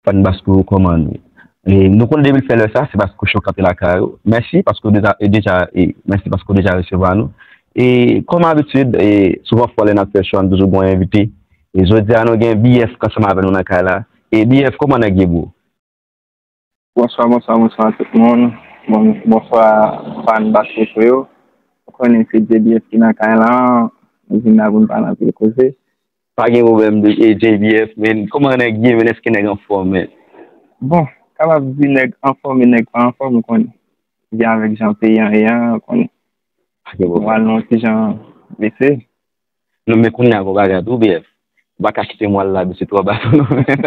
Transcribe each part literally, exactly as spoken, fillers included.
Fan Bas Crew, kòman nou ye? E, nou konn depi l fè lè sa, se paske w kanpe lakay ou. Mèsi paske w deja, e, deja, e, mèsi paske w deja resevwa nou. E, kòm abitid, e, souvan fwa lè n ap fè show, n toujou gen yon envite. E jodi a, nou gen B F k ansanm avè nou nan kay la. E B F, kòman nèg ye, bro? Bonswa, bonswa, bonswa tout moun. Bon, bonswa, fan Bas Crew yo. Ou konnen se J B F ki nan kay la. Nou vin la pou n pale anpil koze. Pa gen pwoblèm de e, J B F, men kòman nèg ye, men èske nèg anfòm, men? Bon, kapab di nèg anfòm e nèg pa anfòm, ou konnen. Vin avèk jan peyi an ye a, ou konnen. Pa gen pwoblèm. Mwa l nan ti jan bese. Non, men kounye a, gon bagay tou, B F. Ou pa ka kite mwa l la bese twò ba tou, non, men.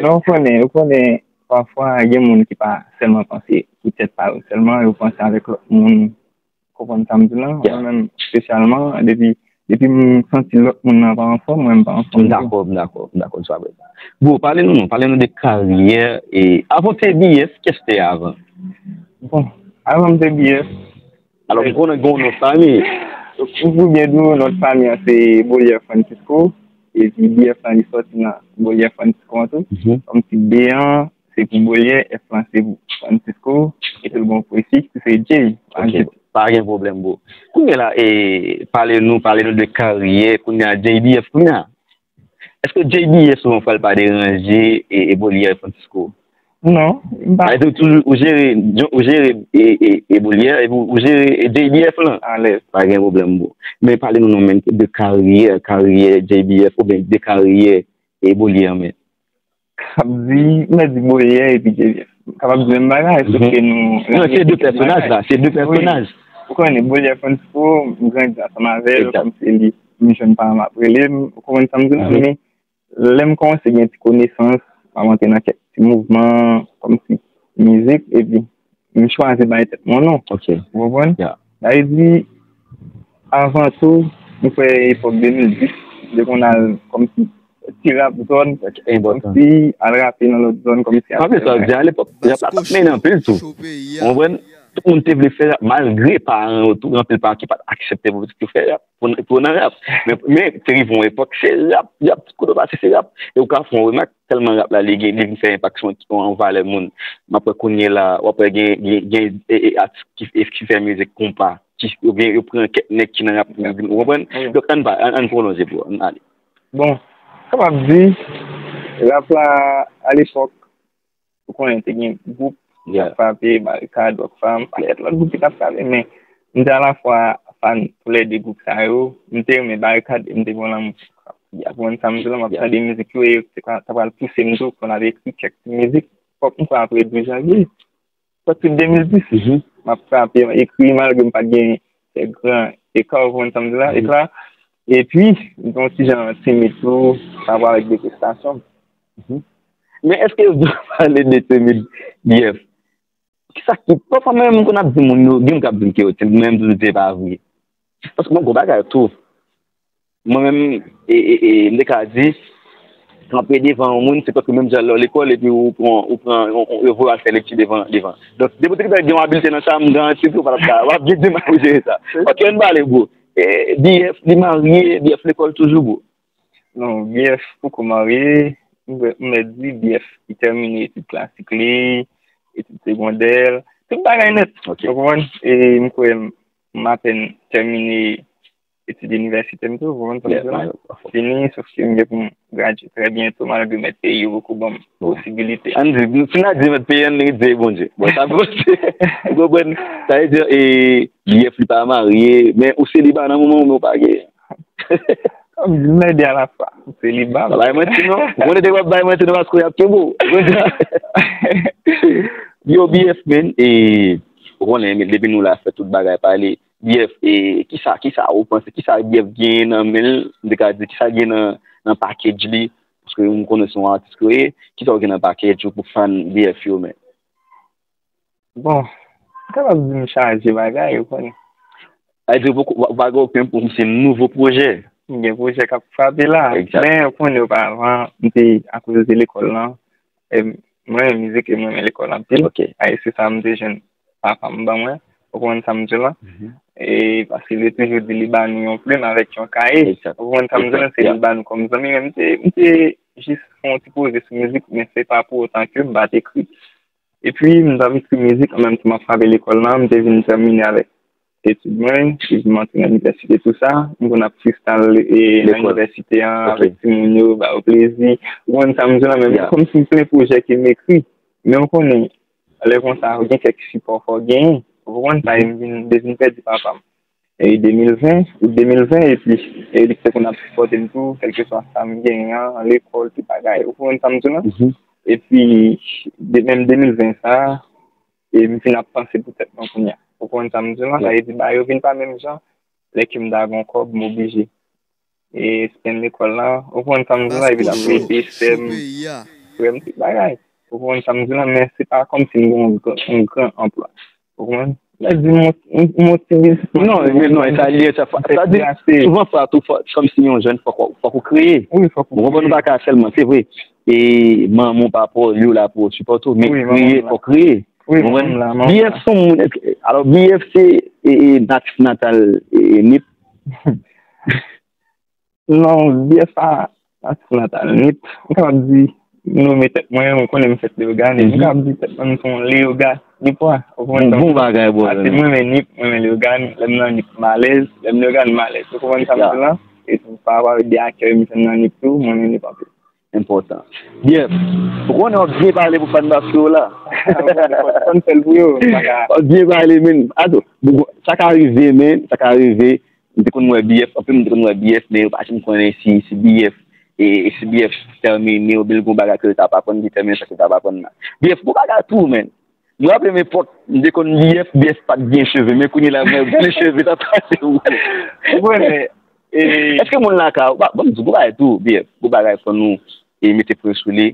Non, ou konnen, ou konnen, pafwa, gen moun ki pa sèlman panse pou tèt pa yo sèlman, yo panse avèk lòt moun. Konprann sa m di la? Mwen menm, espesyalman, depi, depi m santi lòt moun nan pa anfòm, mwen m pa anfòm tou. M dakò, m dakò, m dakò, m dakò. Bon, pale nou, non, pale nou de karyè, e, avan w te B F, kiyès w te ye avan? Bon, avan m te B F. Alò, m konnen gen yon non fanmi. Pou, pou byen di w, non fanmi an se Bolier Francisco, epi B F lan li sòti nan Bolier Francisco an tou. Kòmsi B an, se pou Bolier, F lan se pou Francisco, epi l gen yon prefiks ki se J. Ok, pa gen pwoblèm, bro. Kounye a la, e, pale nou, pale nou de karyè, kounye a, J B F, kounye a. Èske J B F souvan fwa l pa deranje e, e Bolier Francisco? Non, m pa. Sa vle di ou toujou, ou jere, ou jere e, e, e Bolier, epi ou jere e J B F lan. Alèz. Pa gen pwoblèm, bro. Men pale nou non, men, de karyè, karyè J B F oubyen de karyè e Bolier, men. Kapab di, m di Bolier epi J B F. Kapab di menm bagay, sòf ke nou. Non, se de pèsonaj la, se de pèsonaj. Ou konnen, Bolier Francisco, m grandi ansanm avè l, kòm se li, m jwenn paran m ap rele m, ou konprann sa m di la, men lè m kòmanse gen ti konesans, m ap antre nan kèk ti mouvman, kòmsi mizik, epi m chwazi bay tèt mwen non. Ok. Ou konprann? Yeah. Sa vle di, avan tou, m kwè epòk de mil dis, m te konn al kòmsi ti rap zòn, Enpòtan. Kòmsi al rape nan lòt zòn, kòmsi Anplis, sa di alepòk, rap la t ap mennen anpil tou. Ou konprann? Tout moun te vle fè rap, malgre paran yo tou, anpil paran ki pa t aksepte pou pitit yo fè rap, pou, pou nan rap. Men, men te rive yon epòk, se rap, rap, kote w pase, se rap. E ou ka fè yon remak, tèlman rap la, li gen, li vin fè enpak sou yon, yon valè moun. M ap wè kounye a la, w ap wè gen, gen, gen e, e, atis ki, e, ki fè mizik konpa, ki, yo gen, yo pran kèk nèg ki nan rap, ou konprann? Donk, ann pa, ann, ann pwolonje, bro, ann ale. Bon, kapab di, rap la, alepòk, ou konnen te gen gwoup, Frape, Barikad, Rockfam, pa kèk lòt gwoup ki t ap frape, men m te alafwa fan pou lè de gwoup sa yo, m te renmen Barikad e m te gen yon lanmou pou Frape. Ou konprann sa m di la, m ap tande mizik yo e yo te ka, ta pral pouse m tou pou n al ekri kèk ti mizik. Fòk m kwè apre douz janvye, sòti de mil dis, m ap frape, m ekri, malgre m pa t gen se gran eka, ou konprann sa m di la, ekla. Epi, m te yon ti jan timid tou, pa rapò avèk detestasyon. Men èske w pale de timid, B F? Kisa ki, pafwa menm m konn ap di moun yo, gen moun k ap di m ke yo timid, men m toujou di se pa vre. Paske mwen, gon bagay tou. Mwen menm, e, e, e, m te ka di, kanpe devan yon moun, se prèske menm jan lè w lekòl, epi ou pran, ou pran, ou, ou, yo voye w al fè lekti devan, devan. Donk, depi w te gen yon abilte nan sa, m garanti ke w pa t ap ka, w ap byen di m pou jere sa. Ok, ann pale, bro. E, B F, li marye, B F lekòl toujou, bro? Non, B F poko marye, m, m mèt di B F, li tèmine etid klasik li, etid segondè l, tout bagay nèt. Ok. Ou konprann? E m kwè m, m apèn tèmine etid inivèsitè m tou, ou konprann sa m di la? Fini, sòf ke m gen pou m gradye trè byento, malgre mèt peyi yo poko ban m posibilite. Ann di, si n a di mèt peyi, ann di Bondye. Bon, sa Bondye. Ou konprann? Sa vle di, e, B F li pa marye, men ou seliba nan moman ou, men ou pa gen. M di m lè de alafwa, m seliba. Pa bay manti non. Ou konnen te w ap bay manti non, paske y ap kenbe w. Yo, B F, men, e, ou konnen, men depi nou la, fè tout bagay pale. B F, e, kisa, kisa ou panse, kisa B F gen nan men l, m te ka di, kisa gen nan, nan package li, paske m konnen se yon atis ke w ye, kisa w gen nan package ou pou fan B F yo, men? Bon, m kapab di m chaje bagay, ou konnen. Sa vle di ou poko, ou pa gen okenn pou se nouvo pwojè? M gen pwojè k ap frape la. Men ou konnen oparavan, m te, akoz de lekòl lan, e, mwen renmen mizik e mwen renmen lekòl anpil. E se sa m te jwenn papa m ban mwen. Ou konprann sa m di la? E paske li toujou di li ba nou yon plim avèk yon kaye. Ou konprann sa m di la? Se li ba nou kòm zanmi, men m te, m te jis fè yon ti poze sou mizik, men se pa pou otan ke m pa t ekri. Epi, m t ap ekri mizik an menm tan m ap frape lekòl la, m te vin tèmine avèk etid mwen, epi m antre nan inivèsite tou sa, m konn ap freestyle e nan inivèsite an avèk timoun yo, ba yo plezi. Ou konprann sa m di w la, men kòmsi m plen pwojè ke m ekri. Men ou konnen, lè konsa, gen kèk sipò fò w genyen. Ou konprann sa, e m vin, m te vin pèdi papa m. E de mil ven, out de mil ven, epi e li te konn ap sipòte m tou, kèlkeswa sa m genyen an, lekòl, tout bagay. Ou konprann sa m di w la? Epi, de, menm de mil ven sa, e m vin ap panse pou tèt mwen kounye a. Ou konprann sa m di w la? Sa vle di, bagay yo vin pa menm jan. Lè ke m ta gen yon kòb, m oblije e spend lekòl la. Ou konprann sa m di w la? Epi l ap rete, sè m, frè m, tout bagay. Ou konprann sa m di w la? Men se pa kòmsi m gen yon gran, yon gran anplwa. Ou konprann? Lè di m yon, yon, yon ti biznis. Non, men non, e sa l ye, sa, sa di, souvan fwa tou, fò, kòmsi yon jèn, fòk, fòk ou kreye. Wi, fòk ou kreye. Ou konprann, ou pa ka sèlman, se vre. E manman w, papa w, yo la pou yo sipòte w, men kreye, fòk kreye. Wi, manman m la, manman m la. B F se yon moun, alò, B F se, e, e, natif natal, e, e, Nip. Non, B F pa, pa natif natal Nip. M kapab di, m nonmen tèt mwen, ou konnen m fèt Leyogàn, m kapab di tèt mwen, m se yon Leyogàn Nipwa. Ou konprann sa m di w la? Bon bagay, bro. Paske m renmen Nip, m renmen Leyogàn, lè m nan Nip, m alèz, lè m Leyogàn, m alèz. Ou konprann sa m di w la? E tou, pa rapò avèk de akèy m fè nan Nip tou, mwen renmen Nip anpil. Enpòtan. B F, ou konnen w ap byen pale pou fan basket yo la. Fò n fè l pou yo, m pa ka. W ap byen pale, men. Ato, sa ka rive, men, sa ka rive. M te konn wè B F, anpil moun te konn wè B F, men yo pa janm konnen si, si B F, e, e si B F tèmine, oubyen l gen yon bagay ke l t ap aprann ki tèmine sa ke l t ap aprann la. B F, bon bagay tou, men. M raple m epòk, m te konn B F, B F pa t gen cheve, men kounye la, m wè plis cheve nan pase w. Ou konnen, e, èske moun la ka, ba, ban m di w, gwo bagay tou, B F, gwo bagay fò nou, e, mete pwen sou li.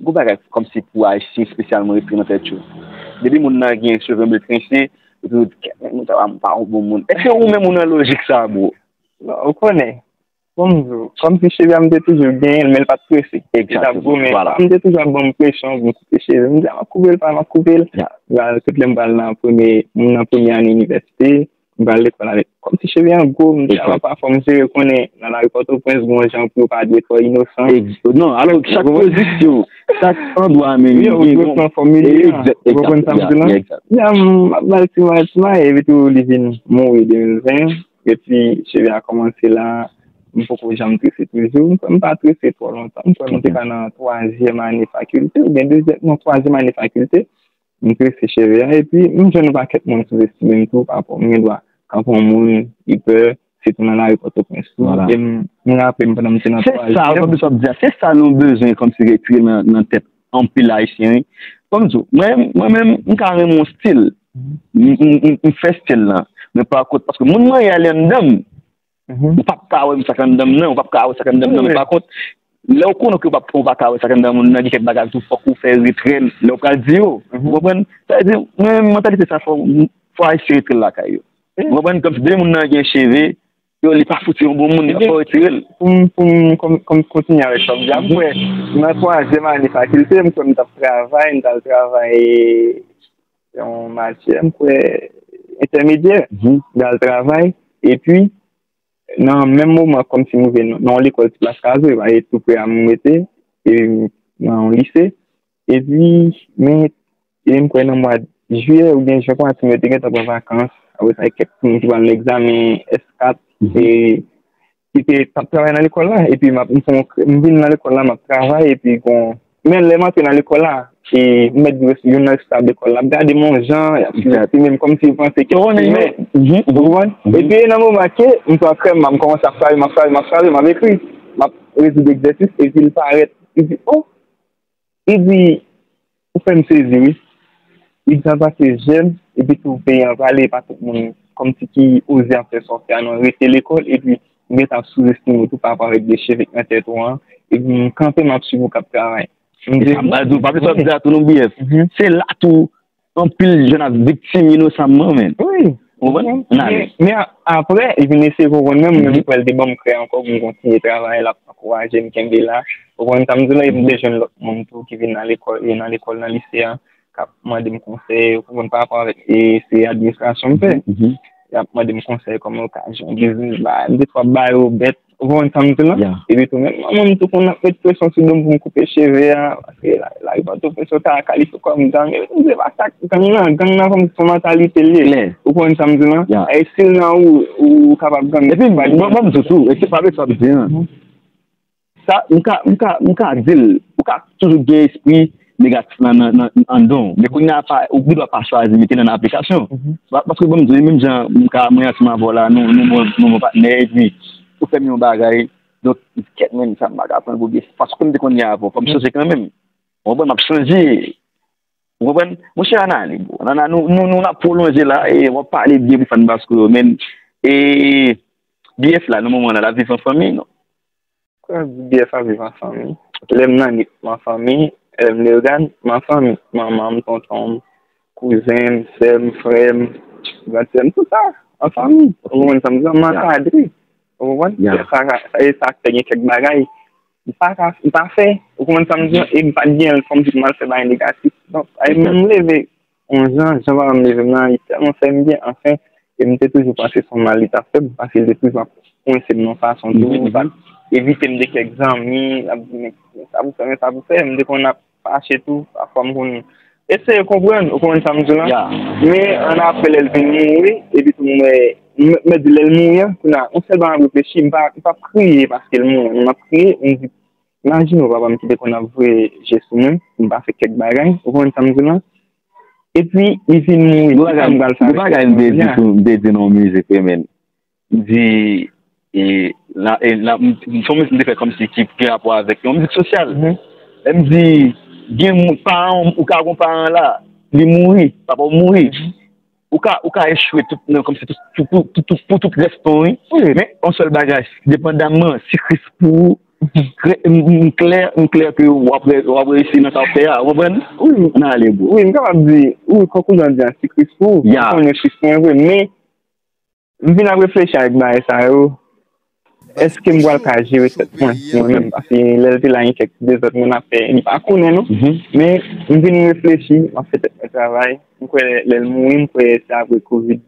Gwo bagay kòmsi pou Ayisyen espesyalman retire nan tèt yo. Depi moun nan gen cheve byen trense, yo toujou di, "Kèt, men moun sa a pa yon bon moun." Èske ou menm ou nan lojik sa a, bro? Non, ou konnen. Bon, m di w, kòmsi cheve a m te toujou genyen l, men l pa t trese. Li t ap gwo, men papa m te toujou ap ban m presyon pou m koupe cheve. M di, "A, m ap koupe l, pa m ap koupe l." Pral, tout lè m pral nan premye, m nan premye ane inivèsite, m pral lekòl avèk. Kòmsi cheve a gwo, m di, "A, papa, fò m jere, konnen nan lari Pòtoprens, gen yon jan pou yo pa dwe twò inosan." Non, alò, chak pozisyon, chak andwa menm, wi, ou dwe pran fòm li an. Ou konprann sa m di w la? Ya, m ap ba l ti may, ti may, epi tou li vin mouri de mil ven. Epi, cheve a kòmanse la, m poko janm trese toujou. M kwè m pa trese twò lontan. M kwè m te ka nan twazyèm ane fakilte, oubyen dezyèm, non, twazyèm ane fakilte. M trese cheve a, epi m jwenn yon pakèt moun souzestime m tou, parapò m gen dwa kanpe yon moun, li pè, sitou nan lari Pòtoprens tou. E m, m raple m pandan m te nan twazyèm. Se sa, w ap di a, se sa nou bezwen kòmsi retire nan, nan tèt anpil Ayisyen, wi. Kòm di w, mwen, mwen menm, m ka renmen yon stil. M, m, m, m fè stil lan. Men pa kont, paske moun mwen ye ale anndan m. Ou p ap ka wè m sa k anndan m nan, ou p ap ka wè sa k anndan m nan, men pa kont, lè w konnen ke w p ap, ou pa ka wè sa k anndan moun nan, gen kèk bagay tou fòk ou fè retrè l, lè w pral di yo. Ou konprann? Sa vle di, mwen, mantalite sa fò, fò Ayisyen retire l lakay yo. Ou konprann? Kòmsi depi moun nan gen cheve, yo, li pa fouti yon bon moun, fò retire l. Pou m, pou m, kòm, kòm kontinye avèk sa w di a, m kwè, nan twazyèm ane fakilte, m kwè m t ap travay, m t al travay yon matyè, m kwè, entèmedyè. M t al travay, epi, nan menm moman, kòmsi m rive nan, nan yon lekòl ti plas Kazo, e tou pre a m rete, e nan yon lise. Epi, men, e m kwè nan mwa jiyè oubyen jen, kòmsi yo te gentan pran vakans, apre sa, kèk timoun ki pral nan egzamen S kat, e ki te, t ap travay nan lekòl la, epi m ap, m fè yon, m vin nan lekòl la, m ap travay, epi gon, men lè m antre nan lekòl la, e m mèt di youn nan responsab lekòl la ap gade m yon jan, y ap souzestime m, kòmsi yo panse ke m ti mè. Ou konprann? Epi nan moman ke m pran krèm, m kòmanse ap frape, m ap frape, m ap frape, m ap ekri, m ap rezoud egzèsis, epi l parèt, li di, "O!" Li di, ou fè m sezi, wi. Li di, sa paske jèn, epi tou peyi an prale, pa tout moun kòmsi ki oze ap fè sa w fè a, non, rete lekòl, epi m gentan ap souzestime w tou pa rapò avèk de cheve k nan tèt ou an, epi m kanpe, m ap swiv ou k ap travay. M di, sa m pral di w, pa plis w ap di a tou non, B F. Se la tou, anpil jèn ap viktim inosanman, men. Wi. Ou konprann? Men, men a-, apre, li vin eseye konprann mwen, mwen menm, m kwè l te ban m krè ankò pou m kontinye travay, l ap ankouraje m kenbe la. Ou konprann sa m di w la, epi m te jwenn lòt moun tou ki vin nan lekòl, e nan lekòl, nan lise a, k ap mande m konsèy, ou konprann, pa rapò avèk, e se administrasyon m fè. Y ap mande m konsèy kòman yo ka jere yon biznis, ba, m te twò ba yo bèt, Ou konprann sa m di la? Epi tou, menm manman m tou konn ap met presyon sou do m pou m koupe cheve a, paske lari Pòtoprens yo ka kalifye kòm gang. Epi tou, se pa sa k gang nan, gang nan kòm se yon mantalite l ye. Ou konprann sa m di la? E si l nan ou, ou kapab gang. Epi, mwen, mwen, m di tou, e se pa sa m di an. Sa, m ka, m ka, m ka di l, ou ka toujou gen espri negatif la nan, nan, anndan w. Men kounye a, pa, ou gen dwa pa chwazi mete l an aplikasyon. Paske, bon, m di, menm jan m ka, mwen ansanm avè w la, nou, nou, bon, nou bon patnè, epi ou fè m yon bagay, donk, kèt, men, sa m pa ka pran pou byen, paske m te konn gen avè w, fò m chanje kanmenm. Ou konprann, m ap chanje. Ou konprann? Monchè, ann ale, bro. Ann ale, nou, nou, nou n ap pwolonje la, e w ap pale byen pou fan Basco yo, men, e, B F la, nan moman la, l ap viv an fanmi, non? Kòman di B F ap viv an fanmi? Lè m nan nip, m an fanmi, lè m Leyogàn, m an fanmi. Manman m, tonton m, kouzen m, sè m, frè m, grandsè m, tout sa, an fanmi. Ou konprann sa m di? M ankadre. Ou konprann? Sa ka, sa, e sa k fè gen kèk bagay m pa ka, m pa fè. Ou konprann sa m di? E m pa t gen kòmsi pou m al fè bagay negatif. Donk, e m leve yon jan, jan papa m leve m nan, li tèlman fè m byen, anfen, e m te toujou panse se yon mal li t ap fè m, paske li te toujou ap kwense m yon fason tou, li t ap evite m de kèk zanmi, l ap di, "Men sa pou fè, men sa pou fè." M te konn ap fache tou, pafwa m konn eseye konprann, ou konprann sa m di la? Men, annapre, lè l vin mouri, epi tou m wè, m, m di lè l mouri an, kounye a, yon sèl bagay m ap reflechi, m pa, m p ap kriye paske l mouri, men m ap kriye, m di, Imajine w papa m ki te konn ap voye je sou mwen, m pa fè kèk bagay, ou konprann sa m di la? Epi, li vin mouri, ki sa m pral fè avèk li jodi a? Gon bagay m te di tou, m te di nan yon mizik, wi, men. M di, e, la, e, la, m, m, se yon mizik m te fè kòmsi ki gen rapò avèk yon mizik sosyal. Lè m di, gen moun, paran w, ou ka gon paran la, li mouri, papa w mouri. Ou ka, ou ka echwe tout, nan, kòmsi tout, tout, tout, tout, tout, pou tout rès tan w, wi. Men, yon sèl bagay, depandamman, si Kris pou ou, m, m klè, m klè ke w ap, w ap reyisi nan sa w ap fè a, ou konprann? Wi. Ann ale, bro. Wi, m kapab di, wi, kankou jan w di a, si Kris pou ou, m konnen Kris pou mwen vre, men, m vin ap reflechi avèk bagay sa yo, èske m pral ka jere tèt mwen, mwen menm? Paske lè l te la, gen kèk ti dezòd moun ap fè, li pa konnen, non. Men, m vin reflechi, m ap fè tèt mwen travay. M kwè lè l mouri, m kwè se apre Covid,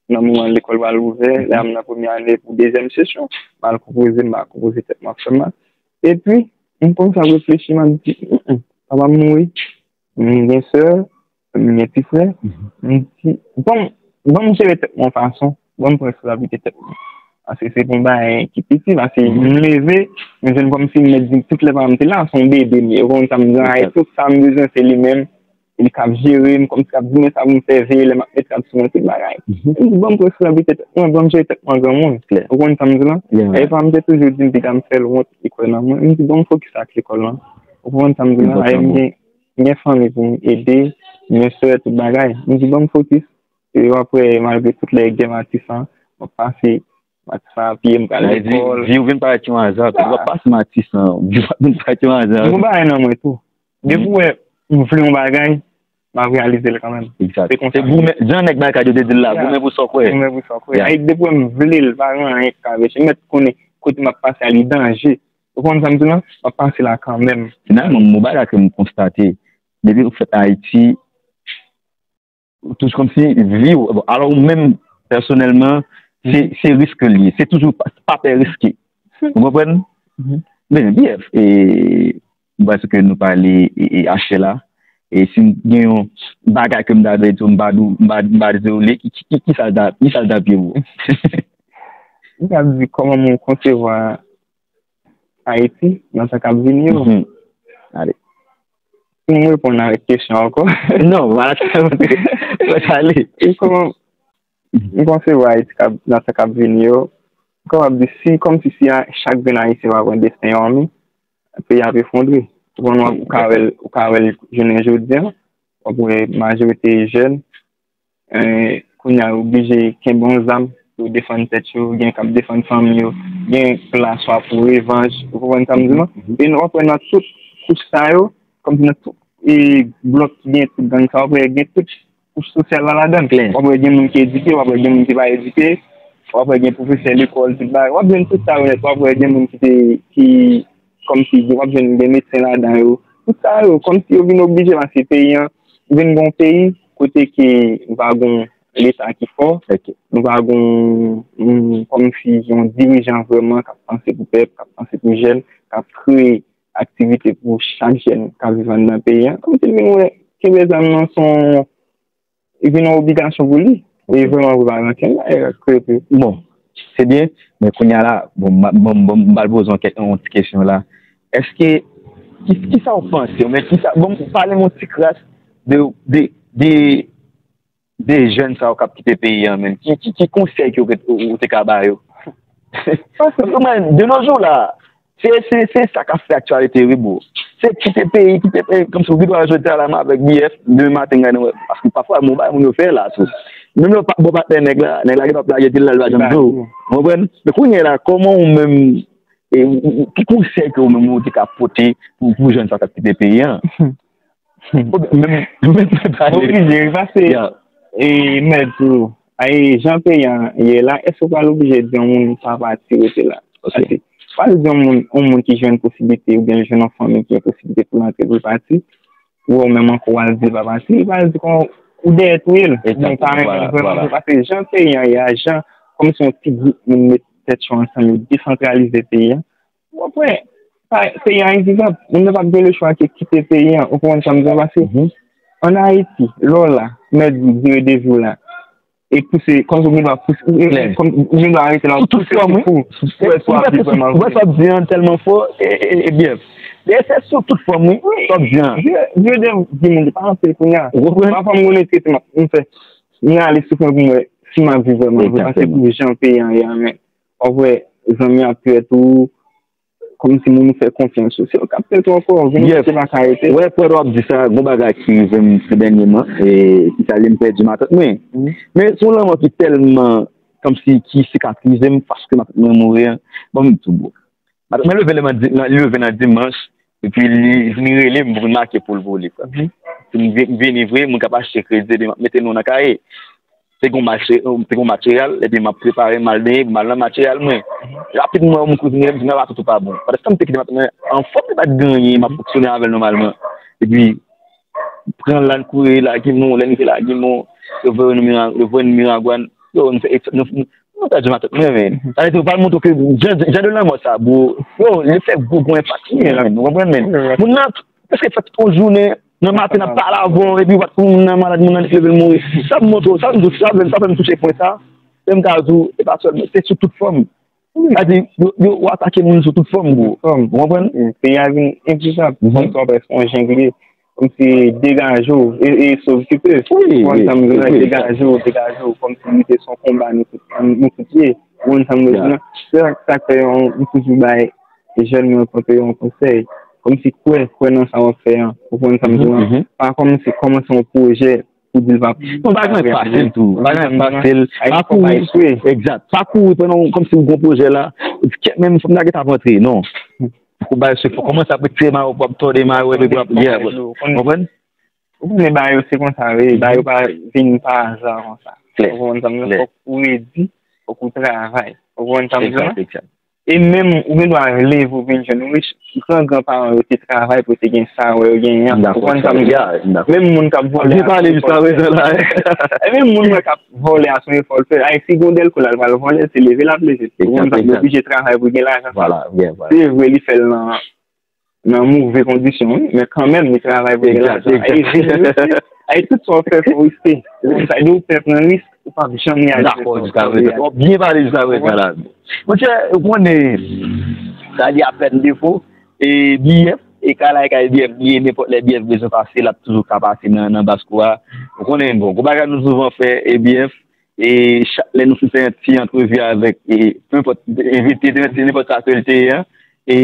nan moman lekòl pral ouvè, lè m nan premyè ane pou dezyèm sesyon, m al konpoze, m pa konpoze tèt mwen ap fè mal. Epi, m kòmanse ap reflechi, m ap di, "Mm, mm, papa m mouri, m gen sè, m gen ti frè." M di, "Ban m, ban m jere tèt mwen yon fason, ban m pran responsablite tèt mwen." Paske se pou m bagay ki piti, paske m leve, m jwenn kòmsi m mèt di tout lè papa m te la, se yon bebe m ye. Ou konn sa m di, ay, tout sa m bezwen, se li menm. Li k ap jere m, kòmsi k ap di mwen sa pou m fè, veye lè m ap met rad sou mwen, tout bagay. M di, "Ban m pran responsablite tèt mwen, ban m jere tèt mwen granmoun." Ou konn sa m di la? E papa m te toujou di m, piga m fè l wont, li kwè nan mwen. M di, "Ban m fokis ak lekòl lan." Ou konprann sa m di la? E m gen, m gen fanmi pou m ede, m gen sè, tout bagay. M di, "Ban m fokis." E apre, malgre tout lè gen Matisan, m ap pase Matisan a pye, m pral lekòl. Vi w vin parèt yon aza tou. W ap pase Matisan, vi w vin parèt yon aza. M gon bagay nan mwen tou. Depi w wè m vle yon bagay, m ap reyalize l kanmenm. Egzak. Se konsa. Se goumen, jan nèg Barikad yo te di l la, goumen pou sa w kwè. Goumen pou sa w kwè. Ay, depi w wè m vle l, pa gen anyen ki ka anpeche m. M mèt konnen kote m ap pase a, li danje. Ou konn sa m di la? M ap pase la kanmenm. Finalman, yon bagay ke m konstate, depi w fèt Ayiti, toujou kòmsi vi w, bon, alò ou menm, pèsonèlman, se, se risk li ye. Se toujou pa, pa pè riske. Ou konprann? Men, B F, e, m panse ke nou pale, e, e, achte la. E si m gen yon bagay ke m ta vle di w, m pa di w, m pa, m pa di w li, ki, ki, ki, ki sa l ta, ki sa l ta pye pou ou? M ka di kòman m konsevwa Ayiti nan tan k ap vini yo. Ale. Si m reponn avèk kesyon ankò. Non, pa ale. E kòman m konsevwa Ayiti k ap, nan tan k ap vini yo, m kapab di si, kòmsi si a, chak grenn Ayisyen pa pran desten yo an men, peyi a ap efondre. Ou konn, ou ka wè l, ou ka wè l jounen jodi a, w ap wè majorite jèn, eh, kounye a yo oblije kenbe yon zam pou yo defann tèt yo, gen k ap defann fanmi yo, gen plan swa pou revanj, ou konprann sa m di w lan? E w ap wè nan tout kouch sa yo, kòmsi nan tout, e, blòk ki gen tout gang sa, w ap wè gen tout kouch sosyal la ladan l. W ap wè gen moun ki edike, w ap wè gen moun ki pa edike, w ap wè gen pwofesè lekòl, tout bagay. W ap jwenn tout sa yo nèt, w ap wè gen moun ki te, ki, kòmsi, w ap jwenn gen medsen ladan yo. Tout sa yo, kòmsi yo vin oblije, paske peyi an, vin gen yon peyi kote ke nou pa gen yon Leta ki fò. Nou pa gen yon, yon, kòmsi yon dirijan vrèman k ap panse pou pèp, k ap panse pou jèn, k ap kreye aktivite pou chak jèn k ap viv anndan peyi a. Kòmsi l vin wè kenbe zam nan se yon, li vin yon obligasyon pou li. E vrèman, pou pa rankin la, e kreye pou. Bon, se byen, men kounye a la, bon, m ba l poze yon ti kesyon la. Èske, ki sa w panse, men ki sa, bon, pale m yon ti kras de, de, de, de jèn sa yo k ap kite peyi an menm. Ki, ki, ki konsèy ke w te ka ba yo? Paske, de nos jours la, se, se, se sa k ap fè aktyalite, wi, bro. Se kite peyi, kite peyi, kòmsi w gen dwa jodi a la, m avèk B F, demen maten, gade, wè. Paske pafwa, bon, bagay moun yo fè la, tou. Menm lè w pa bon patnè nèg la, nèg la gen dwa ap lage di l la, l pa janm di w. Ou konprann? Men kounye a la, kòman ou menm, e, ou, ou, ki konsèy ke ou menm ou te ka pote pou, pou jèn sa k ap kite peyi an? Menm, menm, menm, Oblije, pase, e, mèd tou. Ay, jan peyi an ye la, èske w pral oblije di yon moun pa pati rete la? Pase, pral di yon moun, yon moun ki jwenn posiblite oubyen l jwenn yon fanmi ki gen posiblite pou l antre pou l pati, ou wè w menm ankò w al di l pa pati, li pral di kon ou dèyè touye l. Bon, pa renmen l vrèman vre, pase jan peyi an ye a, jan, kòmsi yon ti gwoup moun met tèt yo ansanm, yo desantralize peyi an, w ap wè, peyi a envivab. Moun nan p ap gen lechwa ke kite peyi an. Ou konprann sa m di w? Pase ann Ayiti, lè w la, mèd di dire de vi w la, e pouse, kòmsi w gen dwa pouse, ou gen dwa rete la, ou pouse pou w wè si w ap viv vrèman vre. Ou wè sa w ap di an tèlman fò, e, e, e byen. Dayè, se sou tout fòm, wi, sa w ap di an. Dire de vi moun, li pa anpil kounye a. Ou konprann? Pafwa, m konnen trete m ap, m fè, m rale souf mwen pou m wè si m ap viv vrèman vre. Pase pou jan peyi an ye a, men w ap wè zanmi ap trèt ou, kòmsi moun ou fè konfyans yo, se yo k ap trèt ou ankò, vin ou se pa ka rete. Wè, frè, w ap di sa, gon bagay ki rive m tou dènyèman, e ki sa li m pèdi matant mwen. Men se yon lanmò ki tèlman, kòmsi ki sikatrize m paske matant mwen mouri an. Bon, m di w, bro. Matant mwen leve, li leve nan dimanch, epi li vin rele m pou vin make pou l pou li, frè. Si m vini vre, moun k ap achte kredi, epi m ap mete non nan kaye. Te gen yon match, te gen yon match Real, epi m ap prepare m al benyen pou m al nan match Real mwen. Rapidman, yon moun kouzine m di m, "Papa, tout ou pa bon." Pandan se tan m te kite matant mwen anfòm, li pa t gen anyen, m ap fonksyone avè l nòmalman. Epi, pran l al kouri, lage mò, lè n rive lage mò, yo voye nou Mira-, yo voye nou Miragwàn, yo, nou fè, nou, nou pèdi matant mwen, men. Sa vle di, ou pral montre ke jan, jan de lanmò sa, bro, yo, li fè gwo, gwo enpak sou mwen, men. Ou konprann, men? Moun nan, prèske fè tout yon jounen, nan maten, n ap pale avè w, epi w pa t konn moun nan malad, moun nan leve, l mouri. Sa m montre w, sa m di w, sa fè m touche pwen sa. Lè m ka di w, e pa sèlman, se sou tout fòm. Sa di, yo, yo, yo atake moun sou tout fòm, bro. Ou konprann? Peyi a vin envivab. Kòmsi w prèske yon jeng li ye. Kòmsi degaje w, e, e sov ki pe. Ou konprann sa m di w la? Degaje w, degaje w. Kòmsi li te se yon konba nou tout, nou tout ye. Ou konprann sa m di w la? Se sa k fè yon, m toujou bay jèn mwen, kontre yon konsèy. Kòmsi kwè, kwè nan sa w ap fè an. Ou konprann sa m di w la? Pa kòmanse, kòmanse yon pwojè pou di l pa. Non, bagay mwen fasil tou. Bagay mwen fasil. Pa kouri. Egzat. Pa kouri pandan w, kòmsi w gon pwojè la. Ou di, "Kèt, men fòk m ta gentan ap antre." Non. Fòk w bay se, fòk w kòmanse ap retire mayo, pou w ap tòde mayo, epi pou w ap, yeah, konprann? Ou konnen bagay yo se konsa, wi. Bagay yo pa vin pa aza konsa. Ou konprann sa m di w la? Fòk ou redi, fòk ou travay. Ou konprann sa m di w la? E menm, ou gen dwa leve, ou vin jwenn rich, gran gran paran yo te travay pou yo te gen sa, wè yo genyen an. Ou konprann sa m di w la? Menm moun k ap vòlè a, se yon efò l fè. E menm moun wè k ap vòlè a, se yon efò l fè. Ayiti gen yon dèlko la, l pral vòlè, se leve l ap leve. Ou konprann sa m di w la? Li oblije travay pou l gen lajan sa. Se vre, li fè l nan, nan move kondisyon, wi, men kanmenm, li travay pou l gen lajan. E jeni osi, e tout sa w fè, fò w riske. Ou konprann sa m di w? Ou pè pran risk, ou p ap janm reyalize sa w te reyalize. W ap byen pale jiska prezan la. Monchè, ou konnen, sa li apèn defo, e B F, e ka la e ka B F li ye, nenpòt lè B F bezwen pase, l ap toujou ka pase nan, nan bas kou a. Ou konnen, bon, gwo bagay nou souvan fè, e B F, e chak lè nou fin fè yon ti antrevi avèk, e, nenpòt envite, nenpòt sa ke l te ye an, e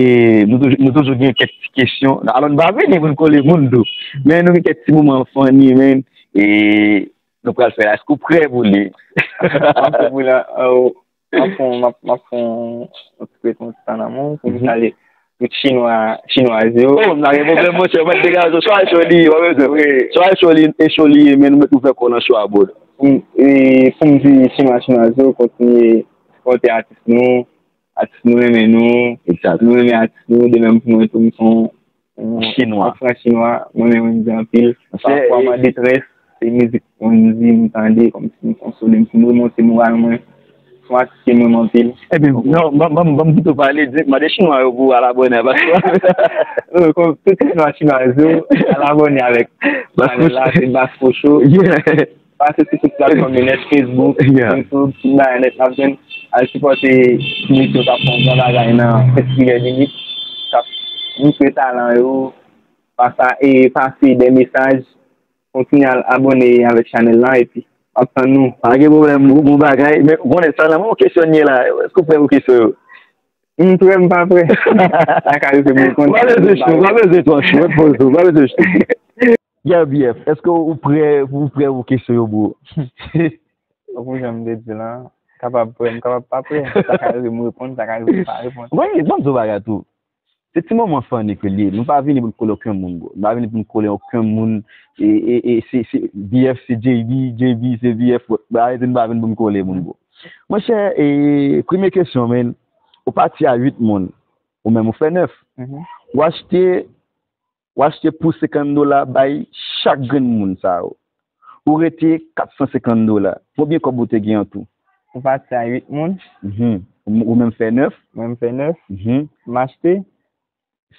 nou toujou, nou toujou gen kèk ti kesyon. Alò, nou pa vini pou n kole moun tou, men nou gen kèk ti moman funny, men, e nou pral fè la. Èske w prè pou li? M ap fè pou la, m ap fè yon, m ap, m ap fè yon, yon ti pwezi, yon ti tanamou pou m salye tout chinwa, chinwaz yo. Oh, m pa gen pwoblèm, monchè, ou mèt degaje w. Swa cho li ye, pa bezwen. Swa cho li, e cho li ye, men nou mèt ouvè kò w nan cho a, bro. Pou m, e, pou m di chinwa, chinwaz yo, kontinye sipòte atis nou, atis nou renmen nou, nou renmen atis nou, de menm pou mwen tou, m se yon, yon fran chinwa, mwen renmen Wendy anpil. Pafwa m an detrès, se mizik moun di m tande, kòmsi m konsole m, pou m remonte moral mwen. Se yon atis ke m renmen anpil. Ebyen, non, ban m pito pale, di, mande chinwa yo pou al abòne a Basko. Tout chinwa, chinwa yo, al abòne avèk chanèl la, se Basko Show. Pase sou tout platfòm yo nèt, Facebook, YouTube, tout bagay nèt, n ap jwenn. Al sipòte ti mesye yo k ap fè yon gran bagay nan fèt Privè Limit, k ap montre talan yo, pase, e pase de mesaj, kontinye al abòne avèk chanèl la, epi m ap tann nou. Pa gen pwoblèm, bon, bon bagay. Men, konnen sa la, mwen, kesyon nye la, èske w prè pou kesyon yo? M prè, m pa prè. Sa ka rive m reponn. Pa bezwen cho, pa bezwen twò cho, repoze w, pa bezwen cho. Yeah, B F, èske ou prè, ou prè pou kesyon yo, bro? Tankou jan m te di la, m kapab prè, m kapab pa prè. Sa ka rive m reponn, sa ka rive m pa reponn. Wi, ban m di w bagay tou. Se ti moman funny ke l ye. Nou pa vini pou n kole okenn moun, bro. Nou pa vini pou n kole okenn moun. E, e, e, se, se, B F se J B, J B se B F, bro. Bagay nou pa vin pou n kole moun, bro. Monchè, e, premye kesyon, men, ou pati a uit moun. Ou menm, ou fè nèf. Ou achte, ou achte pou senkant dola bay chak grenn moun sa yo. Ou rete kat san senkant dola. Konbyen kòb ou te gen an tou? Ou pati a uit moun. Mhm. Ou, ou menm fè nèf. Mwen, m fè nèf. Mhm. M achte.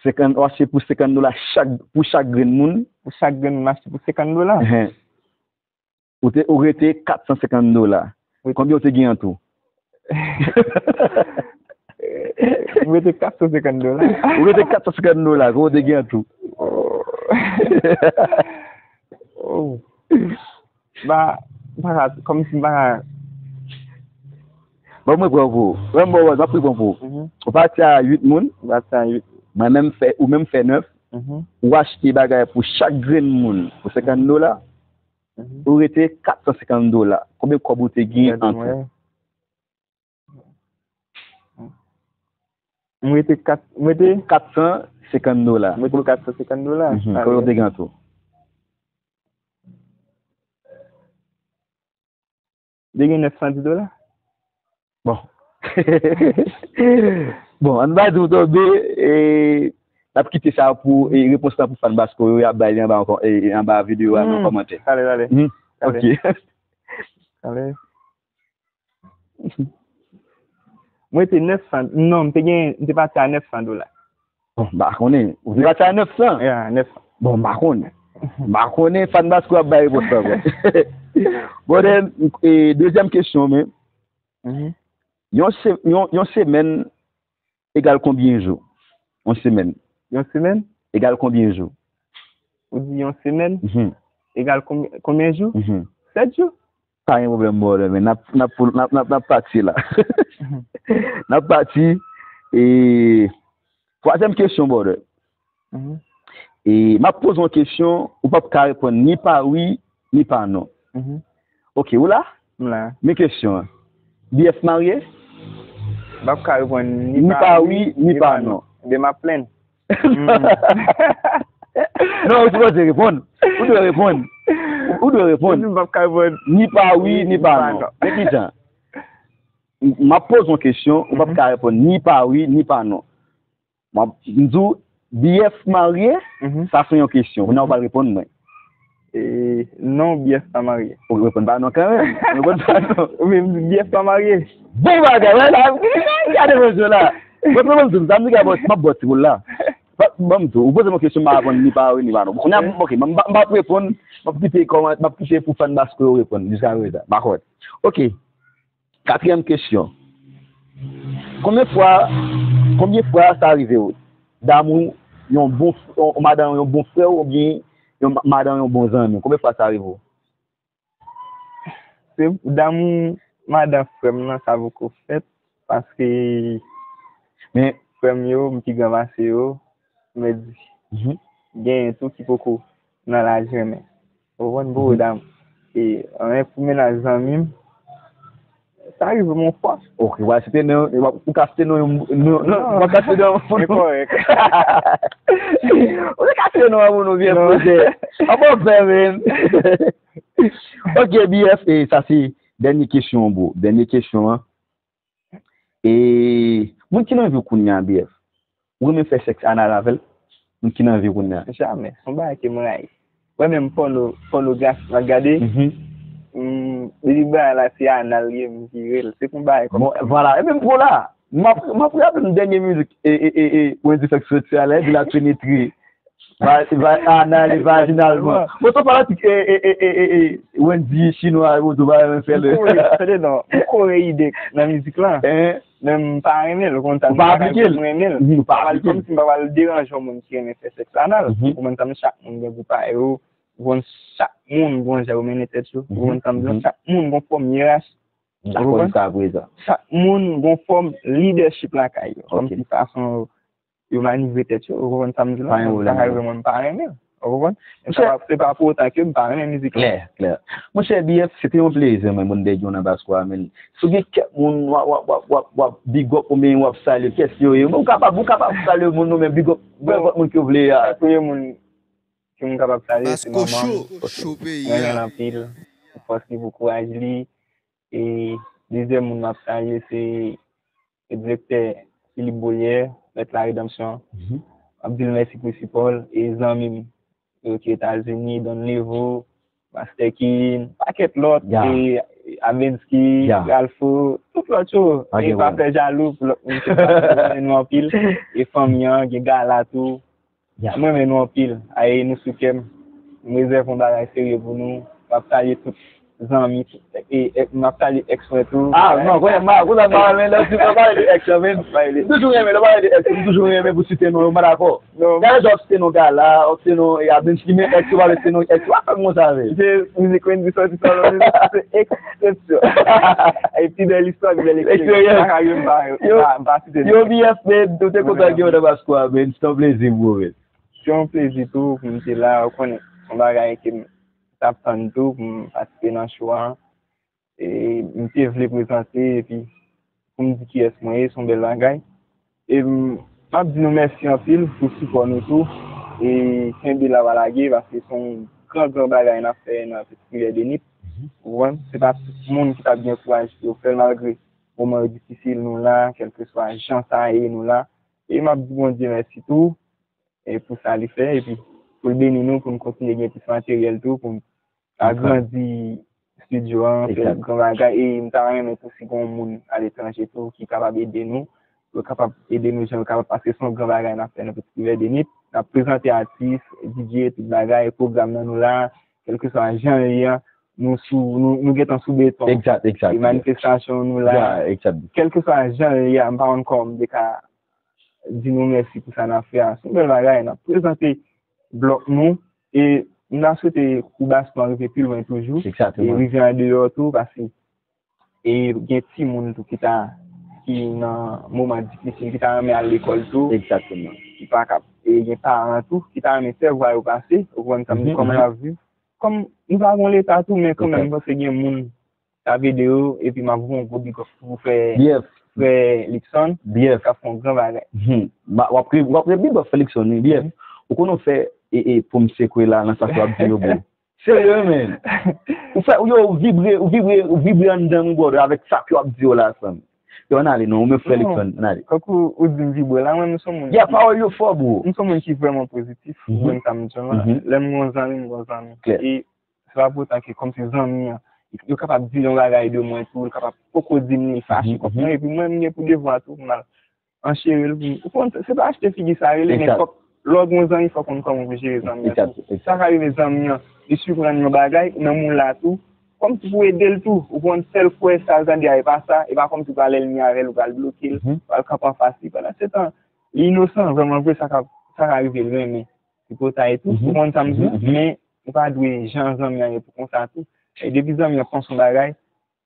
Senkant, ou achte pou senkant dola chak, pou chak grenn moun. Pou chak grenn moun, m achte pou senkant dola. Ehe. Ou te, ou rete kat san senkant dola. Wi. Konbyen ou te gen an tou? M rete kat san senkant dola. Ou rete kat san senkant dola, konbyen ou te gen an tou? Oh. Oh. Ba, m pa ka, kòmsi m pa ka. Bon, mwen pran pou ou. Mwen, mwen, mwen, m ap reprann pou ou. Mhm. Ou pati a uit moun. Ou pati a uit. Mwen menm fè, ou menm fè nèf. Mhm. Ou achte bagay pou chak grenn moun pou senkant dola. Mhm. Ou rete kat san senkant dola. Konbyen kòb ou te gen an tou? M rete kat, m rete kat san senkant dola. M rete kat san senkant dola. Mhm. Konbyen ou te gen an tou? M te gen nèf san dis dola. Bon. Bon, ann pa di w tonbe, e, n ap kite sa pou, e, repons lan pou fan Basko yo, y ap bay li anba, e, anba videyo a nan kòmantè. Talè, talè. Hmm. Talè. Ok. Talè. Mwen te nèf san, non, m te gen, m te pati a nèf san dola. Bon, m pa konnen. Ou te pati a nèf san? Ya, nèf san. Bon, m pa konnen. M pa konnen, fan Basko ap bay repons lan ankò. Bon, then, e, dezyèm kesyon, men. Mhm. Yon se-, yon, yon semèn egal konbyen jou? Yon semèn. Yon semèn? Egal konbyen jou? Ou di yon semèn? Mhm. Egal konbyen, konbyen jou? Mhm. Sèt jou. Pa gen pwoblèm, brother, men n ap, n ap, n ap, n ap, n ap pati la. Mhm. N ap pati, e, twazyèm kesyon, brother. Mhm. E, m ap poze w yon kesyon, ou p ap ka reponn ni pa wi, ni pa non. Mhm. Ok, ou la? M la. Men kesyon an. B F marye? M p ap ka reponn ni pa wi, ni pa non. Ebyen, m ap plenn. Hmm. Non, ou sipoze reponn. Ou dwe reponn. Ou dwe reponn. M p ap ka reponn. Ni pa wi, ni pa non. Men kijan? M, m ap poze w yon kesyon, ou p ap ka reponn ni pa wi, ni pa non. M ap, m di w, B F marye, mhm, sa se yon kesyon. Kounye a ou pral reponn mwen. E, non, B F pa marye. Ou reponn pa non kanmenm. Ou reponn pa non. Ou menm di B F pa marye. Bon bagay, wè la. Gade rezo la. Mwen, mwen, mwen, sa m di, gade, m ap bò ti boul la. Ban m di w, ou poze m yon kesyon, m pa reponn ni pa wi, ni pa non. Kounye a, ok, m, m, m p ap reponn, m ap kite kòman, m ap kite pou fan Basko yo reponn, jiska prezan. M pa kwè. Ok. Katriyèm kesyon. Konbyen fwa, konbyen fwa sa rive w? Damou yon bon, yon, madanm yon bon frè w oubyen yon ma-, madanm yon bon zanmi w? Konbyen fwa sa rive w? Se damou madanm frè m nan, sa poko fèt, paske men frè m yo, m pi gran pase yo, m di, mhm, genyen tou ki poko nan laj renmen. Ou konprann, poko, mhm, damou. E, anyen pou mennaj zanmi m, sa rive m yon fwa. Ok, w a site non, w a, ou ka site non, non, non, non, w a ka site non, enkorèk. Ou te ka site non, non, byen poze. An bon fè, men. Ok, B F, e sa se dènye kesyon an, bro. Dènye kesyon an. E moun ki nan vi w kounye a, B F, ou renmen fè sèks anal avè l? Moun ki nan vi w kounye a? Jamè. Se yon bagay ke m rayi. Mwen menm pòno, pònografi m ap gade. Mm, depi bagay la se anal li ye, m vire l. Se pou bagay kòm Bon, vwala. E menm pou la. M ap m ap raple m dènye mizik e e e e Wendyy fèk soti a la, epi l ap penetre va- va- anal e vajinalman. Bon, se yon fanatik e e e e e e Wendyy chinwa, ou tou pa renmen fè l. Tande non, m kore ide nan mizik la. Men m pa renmen l, ou konn sa m pa renmen l. M pa aplike l. Kòm si m pa pral deranje yon moun ki renmen fè sèks anal. Ou konn sa m chak moun gen gou pa yo. Ou konn chak moun gon jan yo mennen tèt yo. Ou konn sa m di chak moun gon fòm yerachi. Dakò jiska prezan. Chak moun gon fòm lidèchip lakay yo. Kòm si fason yo manivre tèt yo. Ou konn sa m di la. Sa ka rive mwen m pa renmen. Ou konprann? Se pa pou otan ke m pa renmen mizik la. Klè, klè. Monchè B F, se te yon plezi mwen moun dèyè nan Baskwa men. Si w gen kèk moun w ap w ap w ap w ap w ap big up oubyen w ap salye, kiyès yo ye? Ou kapab ou kapab salye moun ou men big up nenpòt moun ke w vle a. Premye moun ke m kapab salye se manman m. Mwen renmen l anpil. Pou fòs li, pou kouraj li. E dezyèm moun m ap salye se direktè Philippe Beaulière, Mèt Laredanmsyon. M ap di l mèsi pou sipò l e zanmi m yo ki Etazini, Don Levo, Master Kin, pakèt lòt, e Avensky, Ralpho, tout lòt yo. E pa fè jalou pou lòt moun ke m renmen nou anpil. E fanmi an, gen Gala tou. M renmen nou anpil. Ay, nou sou kè m. M rezève yon bagay serye pou nou. M ap salye tout zanmi, tout, e, e, m ap salye èks mwen tou. Ah, non, konnen, ma, konnen, ma, men, lè w di, lè w pale de èks, men, m toujou renmen, lè w pale de èks, m toujou renmen pou site non yo, m pa dakò. Gade jan w ap site non Gala, w ap site non, e, Avensky, men èks, w pa vle site non èks, w pa fè m konsa, men. Se mizik Wendyy sòti sòlò, se eksepsyon. E pi bèl istwa, pi bèl eksperyans. Pa ka rive m pa, m pa, m pa site non. Yo, B F, men, nou te kontan gen w nan Baskwa, men, se yon plezi pou mwen, men. Se yon plezi tou pou m te la, ou konnen, se yon bagay ke m t ap tann tou pou m patisipe nan show a. E m te vle prezante epi pou m di kiyès mwen ye, se yon bèl bagay. E m ap di nou mèsi anpil pou sipò nou tou. E kenbe la pa lage, paske se yon gran, gran bagay n ap fè nan Peti Rivyè de Nip. Ou konprann? Se pa tout moun ki t ap gen kouraj pou yo fè l, malgre moman yo difisil, nou la, kèlkeswa jan sa ye, nou la. E m ap di Bondye mèsi tou. E pou sa li fè, epi pou l beni nou, pou n kontinye gen plis materyèl tou, pou n agrandi estidyo an, fè gran bagay. E m ta renmen tou si gen yon moun aletranje tou ki kapab ede nou, yo kapab ede nou jan yo kapab, paske se yon gran bagay n ap fè nan Peti Rivyè de Nip. N ap prezante atis, D J, tout bagay, pwogram nan nou la, kèlkeswa jan l ye a, nou sou, nou, nou gentan sou beton. Egzat, egzat. E manifestasyon nou la, kèlkeswa jan l ye a, m pa konn kòman m te ka di nou mèsi pou sa n ap fè a. Se yon bèl bagay, n ap prezante blòk nou. E m ta swete kou Baskwa rive pi lwen toujou. E rive andeyò tou, paske e gen timoun tou ki ta, ki nan moman difisil, ki ta renmen al lekòl tou. Ki pa kab. E gen paran tou ki ta renmen fè vwa yo pase, ou konprann sa m di, kòman y ap viv. Kòm nou pa gen leta tou, men kanmenm, m panse gen moun k ap ede yo, epi m ap voye yon gwo big up pou frè, frè Luckson, k ap fè yon gran bagay. W ap re, w ap re big up frè Luckson, wi, B F. Ou konnen w fè e, e, pou m sekwe la, nan sa ke w ap di yo, bro. Serye, men. Ou fè, yo, ou vibre, ou vibre, ou vibre anndan m, brother, avèk sa ke w ap di yo la, frè m. Yo, ann ale, non, ou menm frè Luckson, ann ale. Kankou ou di m vibre la, mwen, m se yon moun. Yeah, pawòl yo fò, bro. M se yon moun ki vrèman pozitif, ou konn sa m di w la. Lè m gen yon zanmi, m gen yon zanmi. E se pa pou otan ke kòmsi zanmi an, yo kapab di yon bagay de mwen tou, li kapab poko di m li fache kont mwen, epi mwen, m gen pou devwa tou pou m al anchere l pou m, ou konn, se pa achte figi sa rele, men fòk, lè w gen yon zanmi, fòk ou konn kòman pou jere zanmi an tou. Sa ka rive zanmi an, li siprann yon bagay, ou menm ou la tou, kòmsi pou ede l tou, ou konn, sèl fwa sa l tande a, e pa sa, e pa kòmsi ou pral ènmi avè l, ou pral bloke l, ou pral kanpe anfas li. Pandan se tan, li inosan, vrèman vre, sa ka, sa ka rive l renmen tripotay tou, ou konn sa m di w, men ou pa dwe jan zanmi an ye pou konsa tou. E depi zanmi an panse yon bagay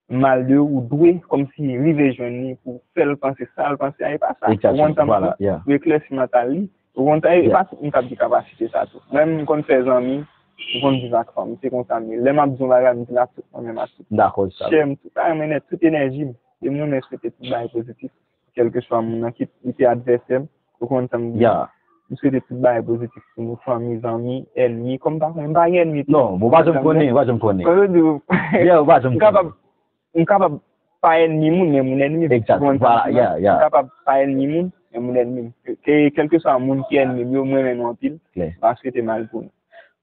mal de ou, ou dwe kòmsi rive jwenn li pou fè l panse sa l panse a, e pa sa. Ou konn sa m di w, pou eklèsi mantal li. Ou konn sa, e pa tout moun k ap gen kapasite sa tou. Mwen menm, m konn fè zanmi, m konn viv ak fanm, se konsa m ye. Lè m ap di yon bagay, m di l ak tout fanmi m, ak tout chè m, tout bagay mwen nèt, tout enèji m. E m renmen swete tout bagay pozitif. Kèlkeswa moun nan, kit li te advèsè m, ou konn sa m di. M swete tout bagay pozitif pou nou, fanmi, zanmi, ènmi, kòm m pa konnen, m pa gen ènmi tou. Non, bon, ou pa janm konnen, ou pa janm konnen. Kòm yo di w, m kapab, m kapab pa ènmi moun, men moun ènmi m. Ou konn sa m di w la? M kapab pa ènmi moun, men moun ènmi m. Ke, kèlkeswa moun ki ènmi m yo, m renmen nou anpil. M pa swete mal pou nou.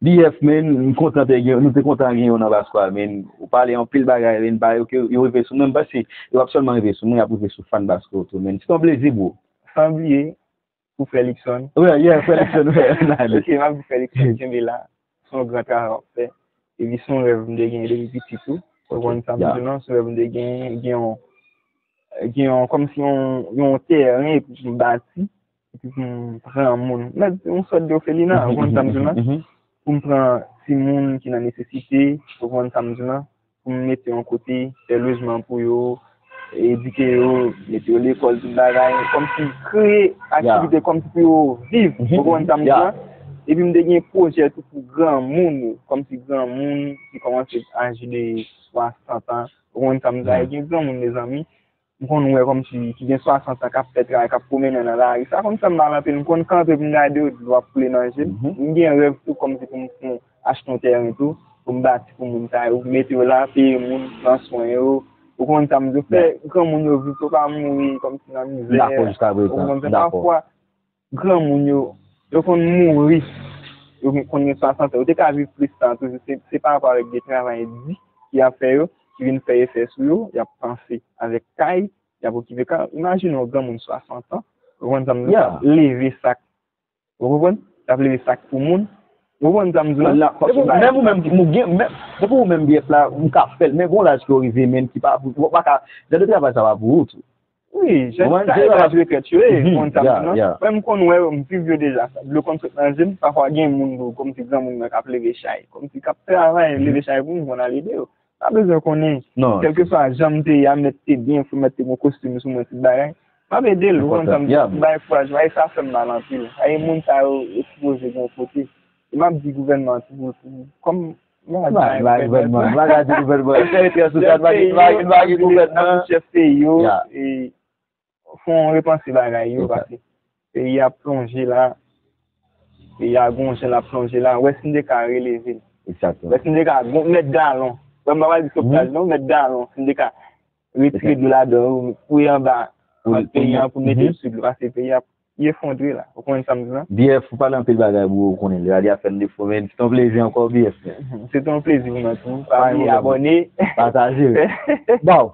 B F, men, m kontan te gen, nou te kontan gen yon nan Baskò a, men. Ou pale anpil bagay, men, bagay yo ke yo rive sou mwen, m panse yo ap sèlman rive sou mwen, y ap rive sou fan Baskò yo tou, men. Se yon plezi, bro. San bliye, pou frè Luckson. Wi, yeah, frè Luckson, wi, n ale. Ok, m ap di frè Luckson, kenbe la. Se yon gran travay w ap fè. Epi se yon rèv m te genyen depi piti tou. Ou konprann sa m di w lan, se yon rèv m te genyen, gen yon, gen yon, kòmsi yon, yon tèren epi pou m bati, epi pou m pran moun. Mèt yon sòt de òfelina, ou konprann sa m di w lan? Pou m pran timoun ki nan nesesite, ou konprann sa m di w lan? Pou m mete yon kote, fè lojman pou yo, edike yo, mete yo lekòl, tout bagay, kòmsi kreye aktivite kòmsi pou yo viv, ou konprann sa m di w lan? Epi m te gen pwojè tou pou granmoun yo, kòmsi granmoun ki kòmanse aje de swasant an, ou konprann sa m di w lan? Gen granmoun, mezanmi, m konn wè kòmsi ki gen swasant an k ap fè travay, k ap pwomennen nan lari. Sa konn fè m mal anpil. M konn kanpe pou m gade yo, dlo ap koule nan je m. M gen rèv tou kòmsi pou m, pou m achte yon tèren tou, pou m bati pou moun sa yo, mete yo la, peye moun, pran swen yo. Ou konn sa m di w, fè granmoun yo viv, pou yo pa mouri kòmsi nan mizè. M dakò jiska prezan, m dakò. Pafwa, granmoun yo, yo konn mouri, yo konn gen swasant an, yo te ka viv plis tan toujou. Se, se pa rapò avèk de travay di ki ap fè yo, ki vin fè efè sou yo, y ap panse avèk kay, y ap okipe kay. Imajine yon granmoun swasant an, ou konprann sa m di w, k ap leve sak, ou konprann? K ap leve sak pou moun, ou konprann sa m di w lan? Menm ou menm, ou gen, menm, depi ou menm, B F la, m ka fè l, men gon laj ke w rive, menm ki pa pou, ou pa ka, jan de travay sa pa pou ou tou. Wi, jèn sa yo ka jwe kèt yo, e, konn sa m di w lan. Mwen, m konn wè yo, m viv yo deja. Dlo konn sot nan je m, pafwa gen moun tou, kòmsi granmoun mwen k ap leve chay. Kòmsi k ap travay, leve chay pou m, m konn al ede yo. Pa bezwen konnen, kèlkeswa jan m te ye a, mèt te byen fou, mèt te gon kostim sou mwen, tout bagay. M ap ede l, ou konn sa m di w, bay kouraj, bay sa fè m mal anpil. Ay, moun sa yo, yo sipoze gen yon kote. E m ap di gouvènman an toujou, toujou, kòm, m pa ka di gouvènman, m pa ka di gouvènman, chèf peyi yo, chèf peyi yo, e, fè yon repanse bagay yo, paske peyi a plonje la, peyi a gon jan l ap plonje la, wè si n te ka releve l. Wè si n te ka gon, mèt galon. Wè m pa pral di sovtaj non, mèt galon, si n te ka retire dlo ladan yo, fouye anba kòt peyi an pou mete l sou dlo, paske peyi a ap efondre la. Ou konprann sa m di w lan? B F, ou pale anpil bagay, bro, ou konnen, lè a fè n defo, men se te yon plezi ankò, B F. Se te yon plezi pou mwen tou. Pa bliye abòne. Pataje. Baw.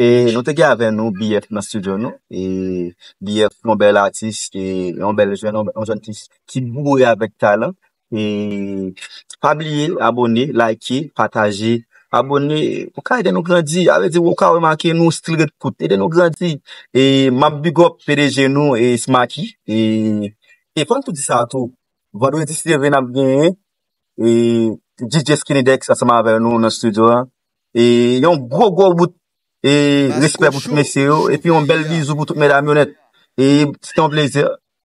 E nou te gen avè nou B F nan estidyo nou. E B F, yon bèl atis, e yon bèl jèn, yon jèn atis ki boure avèk talan. E pa bliye abòne, like, pataje, abòne, ou ka ede nou grandi. A vle di, ou ka remake nou still ret kout. Ede nou grandi. E m ap big up P D G nou, e Smaky. E, e fò n tou di sa tou. Vandredi, si Dye vle, n ap genyen, e, D J Skinny Dex ansanm avè nou nan estidyo a. E yon gwo, gwo bout, e, respè pou tout mesye yo. Epi yon bèl bizou pou tout medam yo nèt. E se te yon plezi.